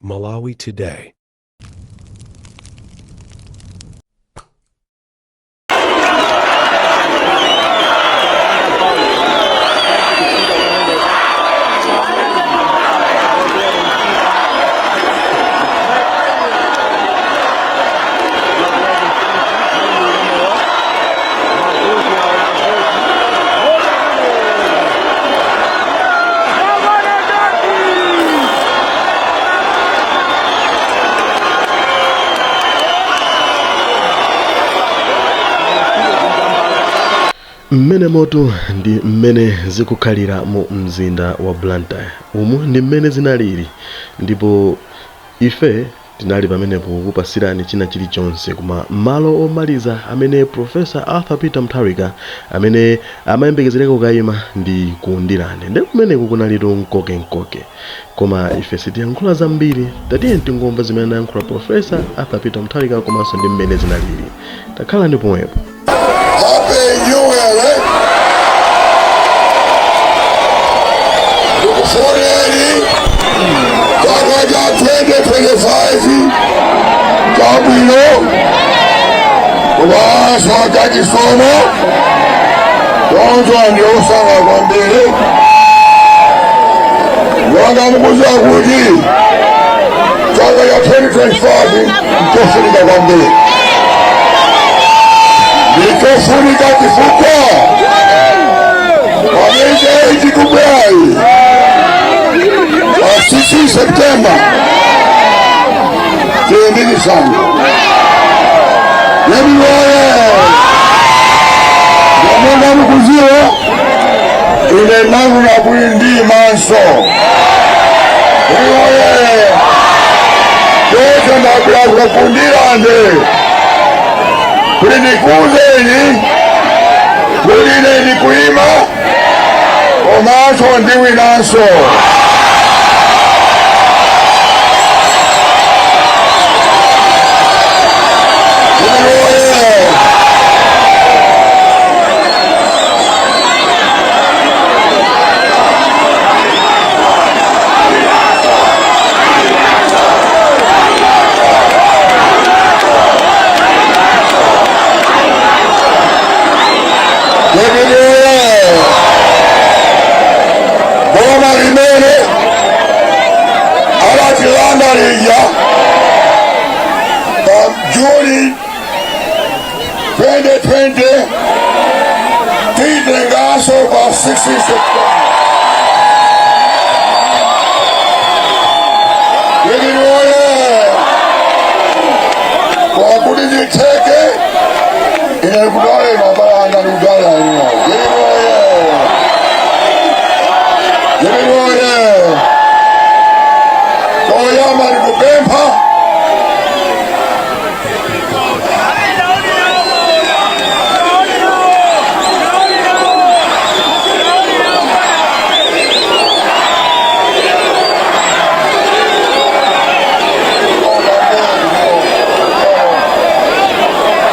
Malawi Today. Mmenemotu ndi mmene zikukhalira mu mzinda wa Blantyre. Umu ndi mmene zinalili ndipo ife tinali pamenepo kukupasirani china chilichonse koma malo omaliza amene Professor Arthur Peter Mutharika amene amayembekezereka kukayima ndi ku Ndirande nde kumeneku kunalitu mkoke-mkoke koma ife sitiyankhula zambiri tatiyeni tingomva zimene anayankhula Professor Arthur Peter Mutharika komanso ndi mmene zinalili takhalani pomwepo. Happy New Year, eh? Ndikufunireni chaka cha 2025 chabwino komanso chachisomo. Choncho ndi osangalala kwambiri monga mukudziwa kuti chaka cha 2025 nchofunika kwambiri, ndichofunika chifukwa pamene ikubwerayi pa 16 September tili ndi chisankho. Yebiwoye, monga mukudziwa, ine nanena kuti ndiimanso. Yebiwoye, choncho ndabwera ku Ndirande kuti ndikuuzeni kuti ine ndikuyima komanso ndiwinanso. Boma limene anatilanda lija pa Juni 2020 titenganso pa 16 September. Yebiwoye, kwakuti zitheke ine kudale mabala anga ndikudala ino. Yebiwoye, Yebiwoye, choyamba ndikupempha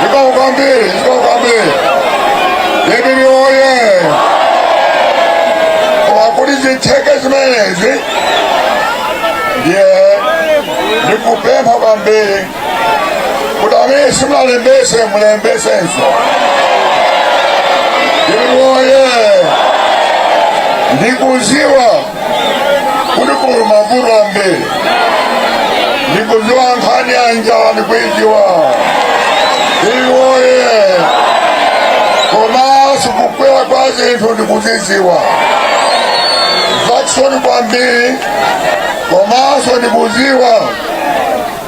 Zikomo kwambiri, zikomo kwambiri. DPP oye! Koma kuti zitheke zimenezi, ndiye ndikupempha kwambiri kuti amene simunalembese mulembesenso. DPP oye! Ndikuziwa kuti kuli mavuto ambiri, ndikuziwa nkhani ya njala, ndikuiziwa iwoye, komanso kukwera kwa zinthu ndikuziziwa zachisoni kwambiri, komanso ndikuziwa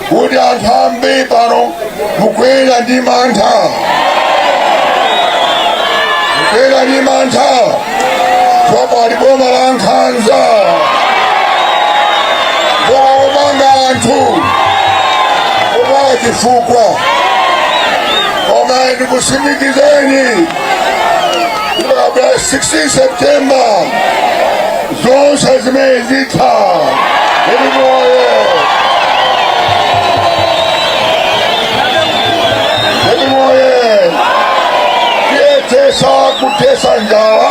kuti anthu ambiri pano mukuyenda ndi mantha, mukuyenda ndi mantha pali boma la nkhanza, boma lomanga anthu popanda chifukwa. Koma ndikutsimikizeni kuti pakabwera 16 September zonse zimene zitha. Ndimoyo ndimoye tiyetesa kuthetsa njala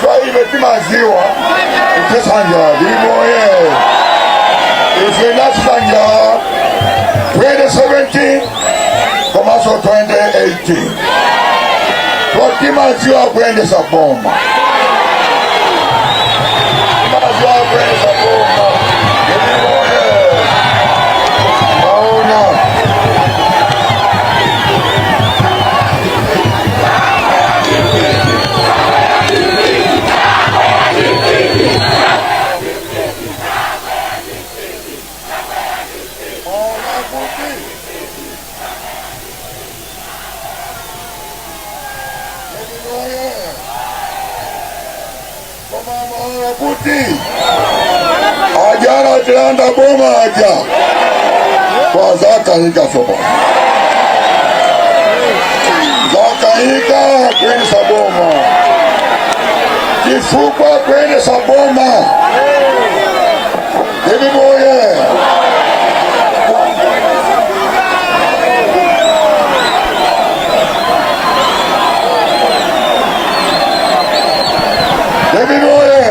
fa ife timaziwa kuthetsa njala. Ndimoye ife. 2017 komanso 2018. Timadziwa kuyendesa boma, timadziwa kuyendesa boma. Iliwoye maona. Maona kuti Iliwoye, koma maona kuti ajana tilanda boma aja kwa zakanika sopa zakanika kuyendesa boma, chifukwa kuyendesa boma Iliwoye. Iliwoye,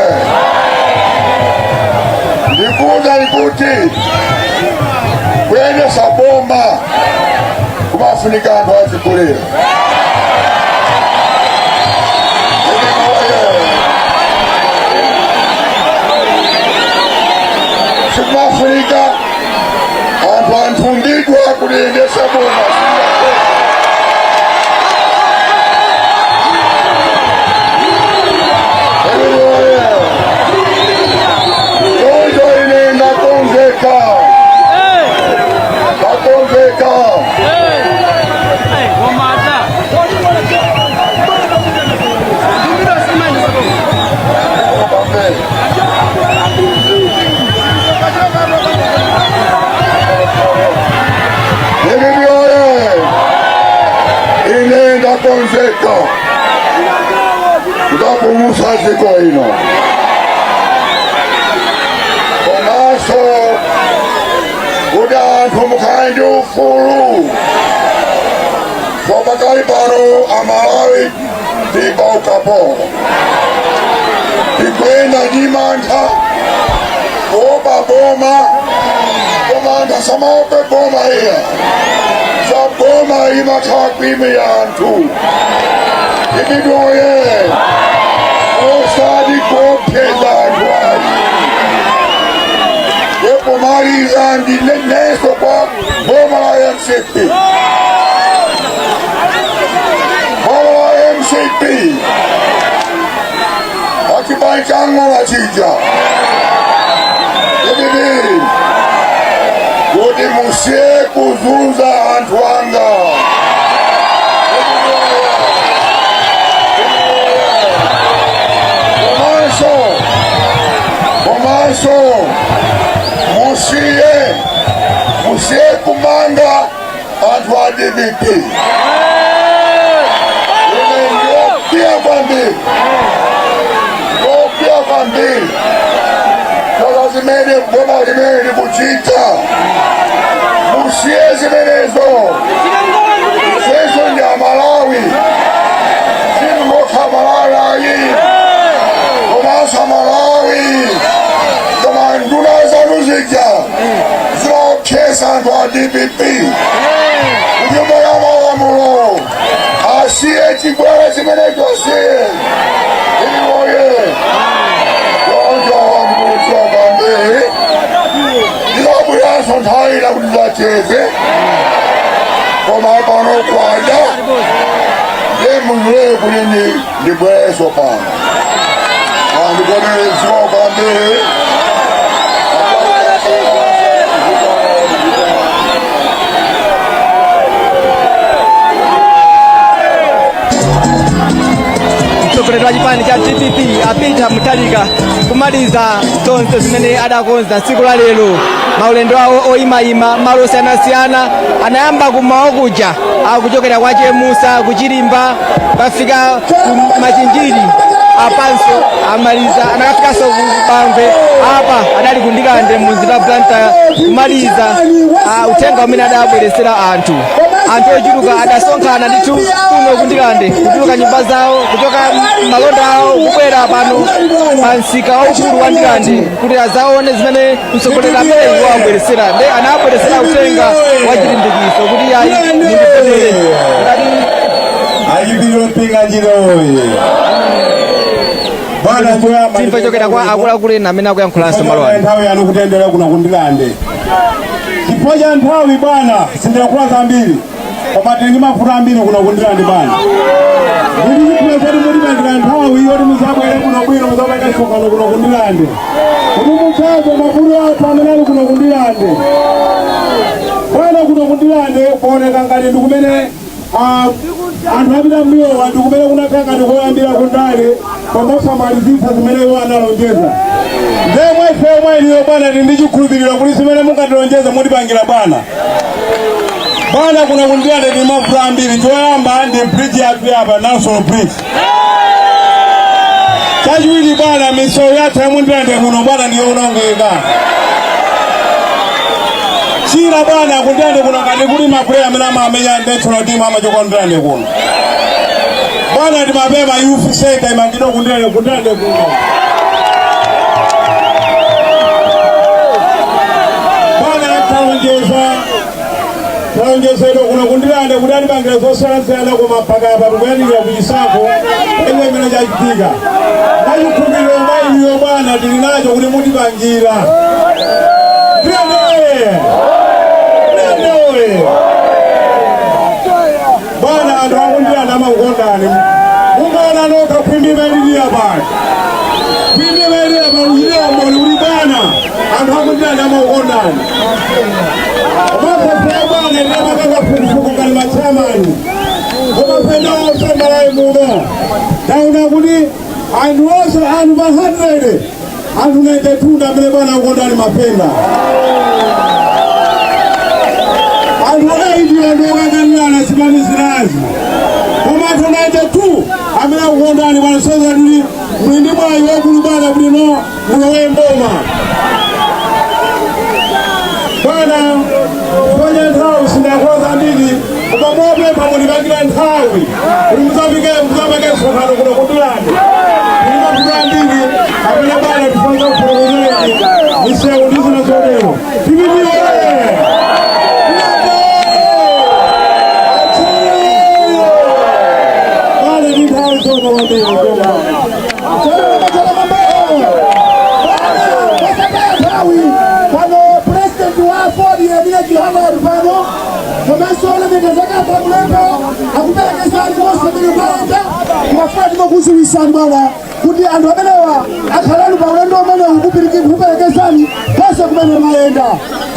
ndikuuza nikuti kuyendesa boma kumafunika anthu achikulira. Iliwoye, sikumafunika anthu anthumbidwa kuliyendesa boma. Iliwoye, choncho ine ndakonzeka, ndakonzeka. Iliwoye, ine ndakonzeka kudapumusa dziko ino, komanso kuti anthu mukhale ndi ufulu. Pakali pano Amalawi tili pa ukapolo, tikuyenda ndi mantha kuopa boma, koma anthu asamaope boma iya za boma imakhala kuimira anthu. Ibidoye, osati kuopseza anthu ayi. Yepomaliza, ndinenenso kwa boma la MCP, boma la MCP, achipani chang'ono chija DPP, kuti musiye kuzunza anthu anga. Komanso musiye kumanga anthu a DPP. Ine ndiyokwiya kwambiri, ndiyokwiya kwambiri tola zimene boma limene likuchita. Musiye zimenezo. Ifenso ndi Amalawi, singokha Malawi ayi, komanso Malawi. Koma nduna zanu zija zimaopseza anthu a DPP kunyumba ya malamulo, asiye chibwera chimenecho, asiye. Iliwoye, choncho ndikudziwa kwambiri, ndizabweranso nthawi ina kuti tidzacheze, koma pano kwada ndiye mundilole kuti ndibwerenso pano andikomereziwa kwambiri. Mtsogoleri wa chipani cha DPP a Peter Mutharika kumaliza zonse zimene adakonza tsiku la lero, maulendo awo oyimayima malo osiyanasiyana. Anayamba kumawa kuja akuchokera kwa Chemusa kuchilimba, kafika ku Machinjiri, apanso amaliza anakafikanso ku Bangwe, apa adali ku Ndirande mu mzinda wa Blantyre kumaliza uthenga umene adabweresera anthu. Anthu ochuluka adasonkhana ndithu kuno ku Ndirande, kutuluka nyumba zawo, kuchoka malonda awo, kubwera pano pa msika waukulu wa Ndirande kuti azaone zimene mtsogoleri ameneyi wawabweresera. Nde anabweresera uthenga wa chilimbikitso kuti ayi, mundipemphere ngati Achipiriro Mpinganjira oye! Bwana, choyamba Timve chokera kwa akuluakulu ena amene akuyankhulanso malo ano. Nthawi yanu kutendera kuno ku Ndirande. Chifukwa cha nthawi, bwana, sindiyankhula zambiri, koma tili ndi mavuto ambiri kuno ku Ndirande. Bwana, ndili chikhulupiriro choti mulipangira nthawi yoti muzabwere kuno bwino, muzapanga msonkhano kuno ku Ndirande kuti mudzaze mavuto athu amene ali kuno ku Ndirande. Bwana, kuno ku Ndirande kuoneka ngati ndi kumene anthu apita mbuyowa, ndi kumene kunakhala ngati koyambira kundale komosamalizitsa zimene iwo analonjeza. Ndemwe ife omwe iliyo, bwana, tili ndi chikhulupiriro kuti zimene mungatilonjeza mutipangira, bwana. Bwana, kuno ku Ndirande tili mavuto ambiri. Choyamba ndi bridge yathu yapa, Nansolo Bridge. Chachiwiri, bwana, misewu yathu ya mu Ndirande muno, bwana, ndiyonongeka. China, bwana, ku Ndirande kuno ngati kuli ma player amene amamenya national team amachoka ku Ndirande kuno. Bwana, timapempha youth center imangidwe ku Ndirande kuno. Bwana, talonjezedwa kuno ku Ndirande kuti atipangira zosiyanasiyana, koma mpaka apa tikuyandikira kuchisankho, ine imene chachitika. Mwachikhulupiriro mwa inuyo, bwana, tili nacho kuti mutipangira. Ndirande! Ndirande! Bwana, anthu aku Ndirande amakukondani. Mungaona nokha khwimbi imailiriya pano, khwimbi imailiriya pano, kuchitira umboni kuti, bwana, anthu aku Ndirande amakukondani. Komanso bwana, ndinapanga kafukufuku ngati ma chairman koma onse Malawi muno, taona kuti anthu onse, anthu pa 100, anthu 92 ndi amene, bwana, akukondani mapenda. Anthu 80 anthu okanganirana zipani zinazi, koma anthu 92 amene akukondani, bwana, soza kuti muli ndi mwayi wakulu, bwana, kuti no mulowe mboma. Bwana, kwenye nthawi sindayankhula zambiri, koma mopempha mundipangira nthawi kuti mudzapike, mudzapange msonkhano kuno ku Ndirande. Tili mavuto ambiri amene, bwana, tifanira kufotokozereni, misewu ndi zina zotero. DPP oye! Ndirande! Achiyo! Bwana, ndi nthawi zoma kwambiri, zoma. Nthawi pano president wa AFORD Yeremiya Chihana ali pano, komanso olemekezeka pamulepo akuperekezani monse amene mwayenda. Timafuna tikukudziwitsani, bwana, kuti anthu amenewa akhalani pa ulendo umene ukuperekezani konse kumene mwayenda.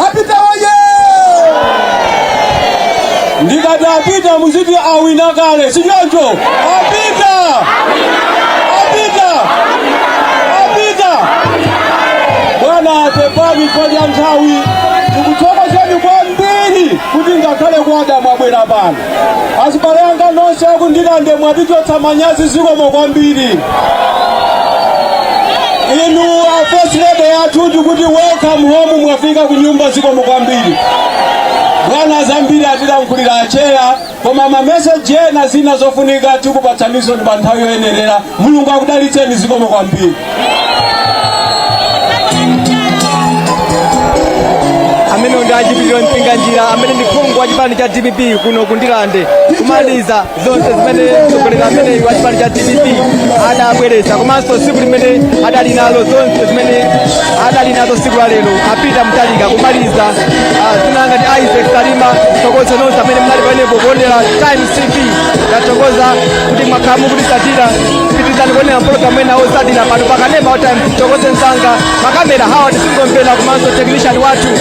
Apita oye! Ndikati apita, muziti awina kale, sichoncho? Apita, apita, apita! Bwana, pepani kwa nthawi. Tikuthokozeni kwambiri kuti ngakhale kwada mwabwera pano. Azibale anga nonse aku Ndirande, mwatichotsa manyazi, zikomo kwambiri. Inu a First Lady yathu, tikuti welcome home, mwafika ku nyumba, zikomo kwambiri. Bwana, zambiri atilankhulira acheya, koma ma message ena, zina zofunika, tikupatsaniso pa nthawi yoyenerera. Mulungu akudalitseni, zikomo kwambiri. Amene ndi Achipiriro Mpinganjira, amene ndi phungu wa chipani cha DPP kuno ku Ndirande, kumaliza zonse zimene mtsogoleri ameneyi wa chipani cha DPP adabweretsa, komanso tsiku limene adali nalo, zonse zimene adali nazo tsiku la lero a Peter Mutharika kumaliza. Dzina langa ndi Isaac Salima. Thokoze nonse amene munali pamenepo kuonera Times TV. Tathokoza kuti mwakhala mukutisatira. Pitirizani kuonera mpologalamu ena osatira pano pakanema wa Times. Thokoze msanga makamera Howard Singomvera, komanso technician wathu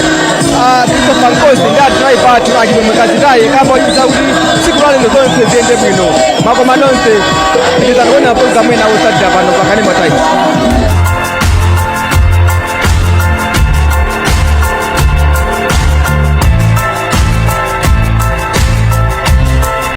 Christopher Nkosi ndi a driver athu Achimwemwe Kazitayi, kamba ochititsa kuti tsiku la lero zonse ziyende bwino. Makoma nonse, pitirizani kuonera mpologalamu ena osatira pano pakanema Times.